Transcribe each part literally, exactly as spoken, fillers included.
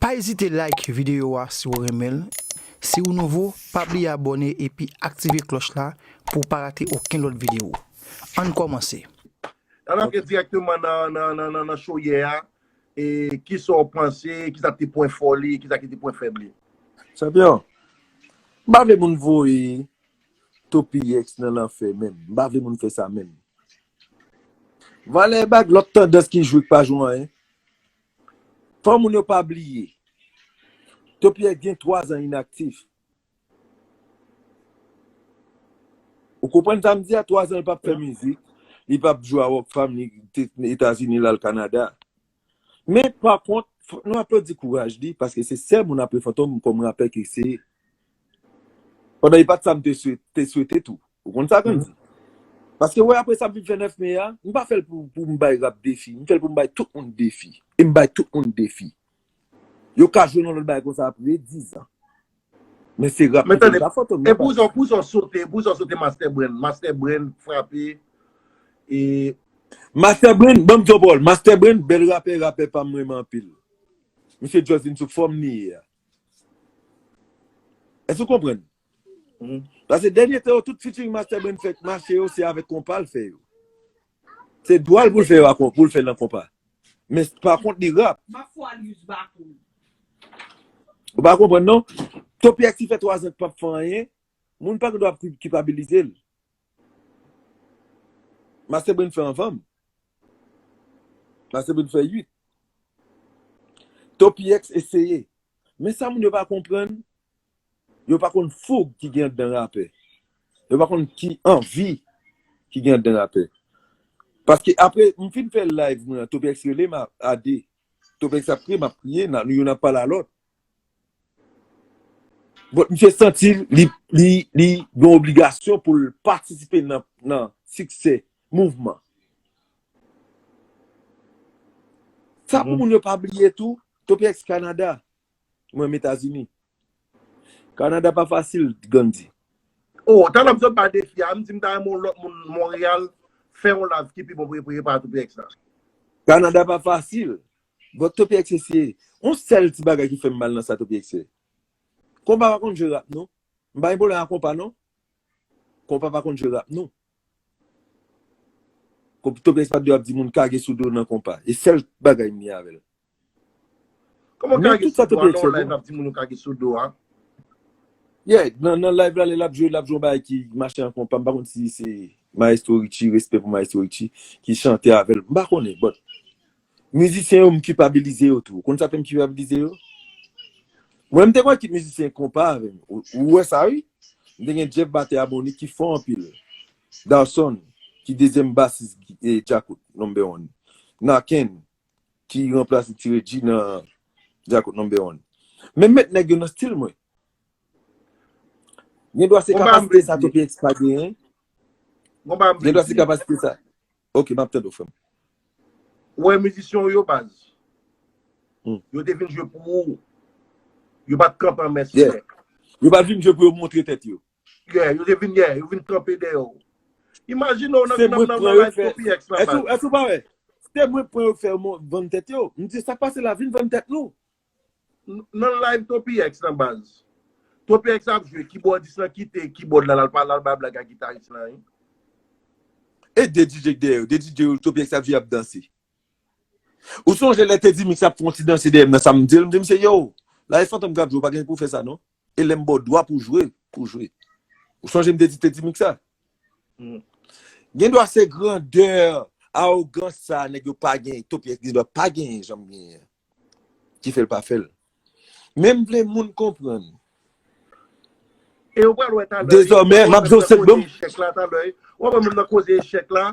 Pa ezite like videyo a si w renmen l. Si w nouvo, pa bliye abòne epi aktive klòch la pou w pa rate okenn lòt videyo. Ann kòmanse. N ap antre dirèkteman nan, nan, nan, nan, nan show yè a. E kisa w panse, kisa ki te pwen fò li, kisa ki te pwen fèb li? Chanpyon, m pa vle moun voye Topiyex nan lanfè menm. M pa vle moun fè sa menm. Valè bag, lòt tandans ki jwe k pa jwe anyen. Fò moun yo pa bliye. Topiyex gen twa zan inaktif. Ou konprann sa m di a? Twa zan li p ap fè mizik, li p ap jwe a Rockfam, li te Etazini, l al Kanada. Men, pa kont, fò nou aplodi kouraj li, paske se sèl moun apre Fantom kòm rapè ki eseye. Pandan e pa t sa m te swe-, te swete tou. Ou konn sa Grandy? Paske, wè, apre sa m fin fè nèf me a, m pa fè l pou, pou m bay rap defi. M fè l pou m bay tout moun defi. E m bay tout moun defi. Yo ka jwe nan lòt bagay konsa apre diz an. Men se rap ki fè m pa Fantom nan. E pou sa, pou sa w sote, pou sa w sote Master Brain. Master Brain frape. E Master Brain, ban m di w pawòl. Master Brain, bèl rapè, rapè pa m renmen anpil. Misye just vin sou fòm li ye a. Èske w konprann? Paske dènye tan yo, tout featuring Master Brain fè k mache yo, se avèk konpa l fè yo. Se dwa l pou l fè yo a kon-, pou l fè l nan konpa. Men pa kont li rap. M ap fè w al use back ou. Ou pa konprann non? Topiyex ki fè twa zan k p ap fè anyen, moun pa gen dwa ki-, kilpabilize l. Master Brain fè anvan m. Master Brain fè uit. Topiyex eseye. Men sa moun yo pa konprann, yo pa konn foug ki gen anndan rapè. Yo pa konn ki anvi ki gen anndan rapè. Paske apre, m fin fè live mwen an, Topiyex rele m a, a de. Topiyex ap kriye, m ap kriye, n a, youn ap pale a lòt. But misye santi li, li, li gen obligasyon pou l patisipe nan, nan siksè mouvman. Sa pou moun yo pa bliye tou, Topiyex Kanada, mwen menm Etazini. Kanada pa fasil, Grandy. Oh, talè m sot ba defi a, m di m ta renmen yon lòt moun Monreyal fè yon live ki pi bon pou, pou, pou Topiyex la. Kanada pa fasil. But Topiyex eseye. Yon sèl ti bagay ki fè m mal nan sa Topiyex fè. Konpa pa konn jwe rap, non. M pa gen pwoblèm ak konpa, non. Konpa pa konn jwe rap, non. Konp-, Topiyex pa t dwe ap di moun kage sou do nan konpa. E sèl bagay m gen avè l. Kòman kage sou do a nan yon live ap di moun yo kage sou do a? Yeah, nan, nan live la, lè l ap jwe, l ap jwe yon bagay ki mache an konpa. M pa konn si se Maestro Richie, respè pou Maestro Richie, ki chante avè l. M pa konnen, but mizisyen yo, m kilpabilize yo tou. Ou konn sa fè m kilpabilize yo? Mwen, m te gon ekip mizisyen konpa avè m. Ou, ou wè sa, wi? M te gen Jeff batè Aboni ki fò anpil. Dawson, ki dezyèm basis, e, Djakout, number one. Naken, ki ranplase Ti Reggie nan Djakout number one. Men m met nèg yo nan stil mwen. Gen dwa se kapasite sa Topiyex pa genyen. Gen dwa se kapasite sa. Ok, m ap tande w, frè m. Ou wè mizisyen w yo, baz. Hmm. Yo te vin jwe pou ou. Yo pa t kanpe an mèsenè. Yeah. Yo pa t vin jwe pou yo montre tèt yo. Yeah, yo te vin, yeah, yo vin kanpe dèyè w. Imajine w nan, nan, nan, nan live Topiyex la, baz. Èske, èske w pa wè? Se mwen pran yo fè yo mon-, vann tèt yo. M di, sa k pase la, vin vann tèt nou. N-, nan live Topiyex la, baz. Topiyex ap jwe, kibòdis lan kite kibòd la, l al pale, l al bay blag ak gitaris lan, wi. E de D J k dèyè yo, de D J yo, Topiyex ap jwe, ap danse. Ou sonje lè Teddy Mix ap fè yon ti danse dèyè m nan sa m di l, m di misye, yo, la e Fantom k ap jwe, ou pa gen pou fè sa non. E lè m ba w dwa pou jwe, pou jwe. Ou sonje m te di Teddy Mix sa? Hmm. Gen dwa se grandè, awogans sa, nèg yo pa genyen, Topiyex gen dwa pa genyen, janm genyen. Ki fè l pa fè l. Men m vle moun konprann. E ou pral wè talè. Dezòmè, m ap di w se bon. Echèk la talè. W ap wè moun nan koze echèk la.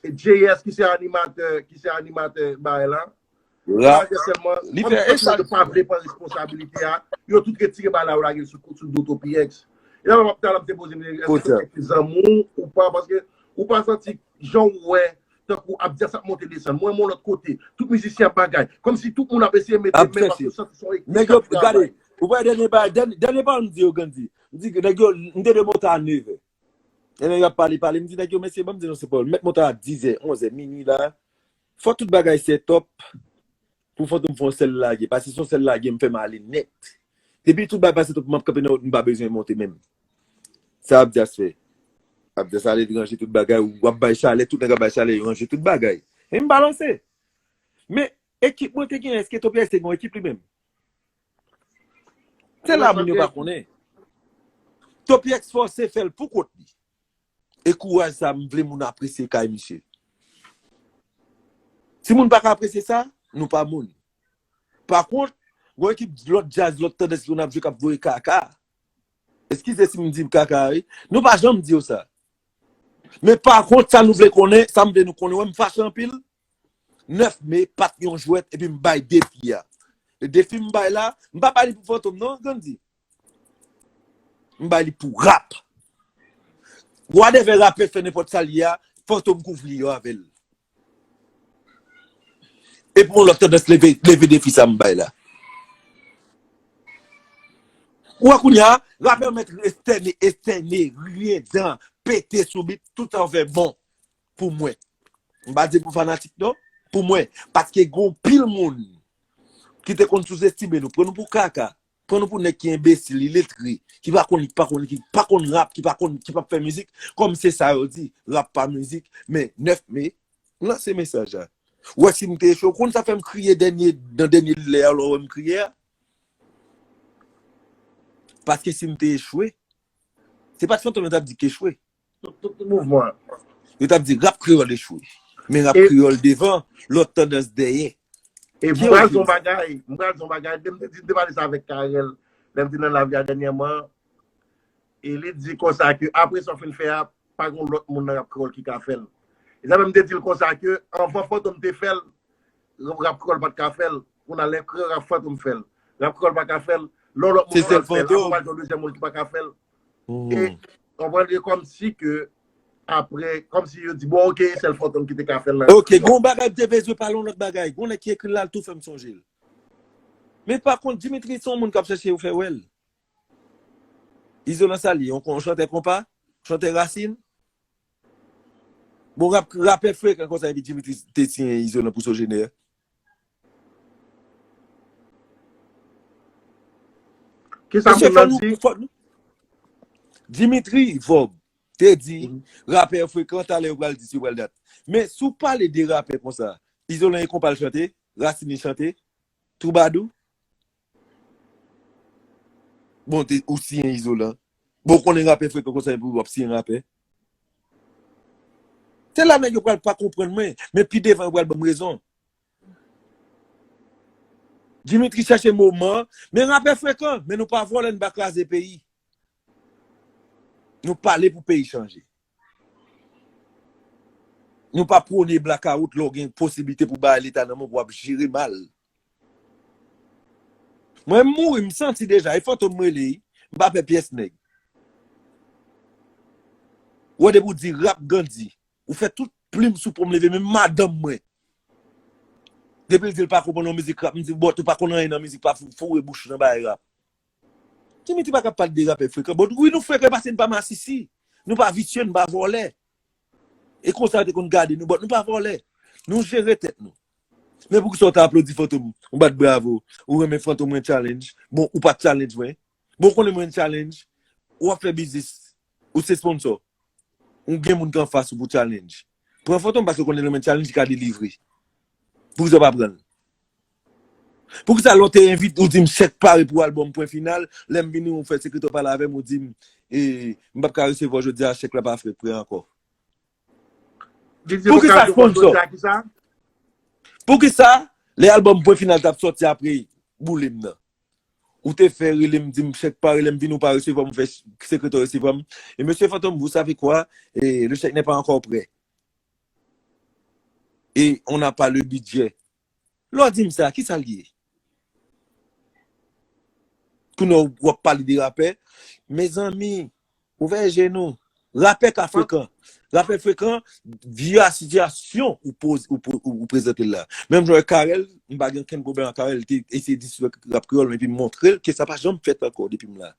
E J S ki se animatè, ki se animatè bagay la. Li fè echèk. Yo pa vle pran responsabilite a. Yo tout retire bagay la, yo lage l sou, sou do Topiyex. E la m ap talè m te poze m, èske se zanmi w ou pa, paske ou pa santi jan w wè tankou ap di sa ap monte desann. Mwen, mwen lòt kote. Tout mizisyen ap bagay. Kòmsi tout moun ap eseye mete men paske yo santi se yon ekip k ap travay. Ou wè dènye ba-, dènye, dènye pawòl m di yo, Grandy. M di nèg yo, m te dwe monte a nevè. E nèg yo ap pale, pale. M di nèg yo, mesye, ban m di nou se pawòl. M mèt monte a dizè, onzè, minui la. Fò tout bagay set up. pou Fantom fè yon sèl lage. Paske se yon sèl lage, m fè m ale nèt. Depi tout bagay pase, tout m ap kanpe nan wout, m pa bezwen monte menm. Sa Abdias fè? Abdias ale li ranje tout bagay, w ap bay chalè, tout nèg ap bay chalè, yo ranje tout bagay. E m balanse. Men, ekip mwen te gen, èske Topièx te gen yon ekip li menm? Se la moun yo pa konnen. Topièx fòse fè l pou kont li. E kouraj sa, m vle moun apresye kay misye. Si moun pa ka apresye sa, nou pa moun. Pa kont, gon ekip lòt djaz, lòt tandans ki konn ap jwe k ap voye kaka. Eskize si m di kaka, wi. Nou pa janm di yo sa. Men pa kont, sa nou vle konnen, sa m vle nou konnen, wè m fache anpil. Nèf me, pa t yon jwèt, epi m bay defi a. E defi m bay la, m pa bay li pou Fantom, non, Gandhi. M bay li pou rap. Whatever rapè fè nenpòt sa l ye a, Fantom kouvri yo avè l. E pou yon lòt tandans leve, leve defi sa m bay la. Ou wè kounye a, rapè mèt estène, estène, riye dan, pete sou bit, tout sa fè bon pou mwen. M pa di pou fanatik non, pou mwen. Paske gon pil moun ki te konn souzestime nou, pran nou pou kaka, pran nou pou nèg ki enbesil, iletre, ki pa konn, ki pa konn, ki pa konn rap, ki pa konn, ki pa fè mizik, kòm se sa yo di, rap pa mizik, men nèf me, lanse mesaj la. Ou wè si m te echwe, ou konn sa fè m kriye dènye, nan dènye lè a, lè w wè m kriye a? Paske si m te echwe, se pa t Fantom yo t ap di k echwe. Tout, tout, tout mouvman. Yo t ap di rap kreyòl echwe. Men rap kreyòl devan, lòt tandans dèyè. E m pral di yon bagay, m pral di yon bagay, m te, m te pale sa avèk Carel, lè m te nan lavi a dènyèman. E li di konsa ke apre sa w fin fè a, pa gen lòt moun nan rap kreyòl ki ka fè l. E sa menm m te di l konsa ke anvan Fantom te fè l, rap kreyòl pa t ka fè l. Kounye a lè rap Fantom fè l, rap kreyòl pa ka fè l. Lè yon lòt moun pral fè l, apre pral gen yon dezyèm moun ki pa ka fè l. E konprann, e kòmsi ke apre, kòmsi yo di, bon, oke, sèl Fantom ki te ka fè l nan rap kreyòl. Oke, gon bagay m te bezwen pale yon lòt bagay. Gon nèg ki ekri l la, l tou fè m sonje l. Men pa kont, Dimitri se yon moun k ap chèche fè wè l. Izolan sa li, yon, yon chantè konpa, chantè rasin. Bon, rap, rapè frekan konsa epi Dimitri te siyen Izolan pou Sogener. Kisa moun nan di? Dimitri Vorbe te di, rapè frekan, talè yo pral di si yo pral dat. Men si w pale de rapè konsa, Izolan e konpa l chante, rasin li chante, twoubadou. Bon, te, ou siyen Izolan. Bon, ou konnen rapè frekan konsa epi w ap siyen rapè. Se la nèg yo pral pa konprann mwen, men pi devan yo pral ban m rezon. Dimitri chèche moman, men rapè frekan, men nou pa vòlè, n pa kraze peyi. Nou pale pou peyi chanje. Nou pa pwone blakawout lè w gen posiblite pou bagay leta nan men w pou w ap jere mal. Mwen m mouri, m santi deja, e Fantom m rele, m pa pè pyès nèg. Ou wè depi w di rap Gandhi, ou fè tout plim sou po m leve, menm madanm mwen. Depi l di l pa konprann yon mizik rap, m di, bòt, ou pa konn anyen nan mizik, pa fou, foure bouch ou nan bagay rap. Dimitri pa ka pale de rapè frekan. Bon, wi, nou frekan paske n pa masisi. Nou pa visye, n pa vòlè. E konsa yo te konn gade nou, bòt nou pa vòlè. Nou jere tèt nou. Men poukisa w ta aplodi Fantom, ou bat bravo, ou renmen Fantom mwen challenge. Bon, ou pa t challenge mwen. Bon, ou konnen mwen challenge, ou ap fè biznis, ou se sponsor. Ou gen moun ki anfas ou pou challenge. Pran Fantom paske ou konnen l renmen challenge, li ka delivre. Poukisa w pa pran l? Poukisa lè w te envite, ou di m chèk pare pou albòm Pwen Final, lè m vini ou fè sekretè w pale avè m, ou di m, e, m p ap ka resevwa w jodi a, chèk la pa fè prè ankò. Poukisa sponsor? Poukisa lè albòm Pwen Final t ap sòti apre boule m nan? Ou te fè rele m, di m chèk pare, lè m vini ou pa resevwa m, ou fè sekretè w resevwa m. E mesye Fantom, vous savez quoi? E, le chèque n'est pas encore prêt. Et on n'a pas le budget. Lè w di m sa, kisa l ye? Kounye a w ap pale de rapè. Mezanmi, ouvè je nou. Rapè ka frekan. Rapè frekan, vye a sitiyasyon ou poz, ou, po- ou, ou prezante l la. Menm jan Carel, m pa gen okenn pwoblèm ak Carel, li te eseye distrè rap kreyòl, men epi m montre l ke sa pa janm fèt ankò depi m la.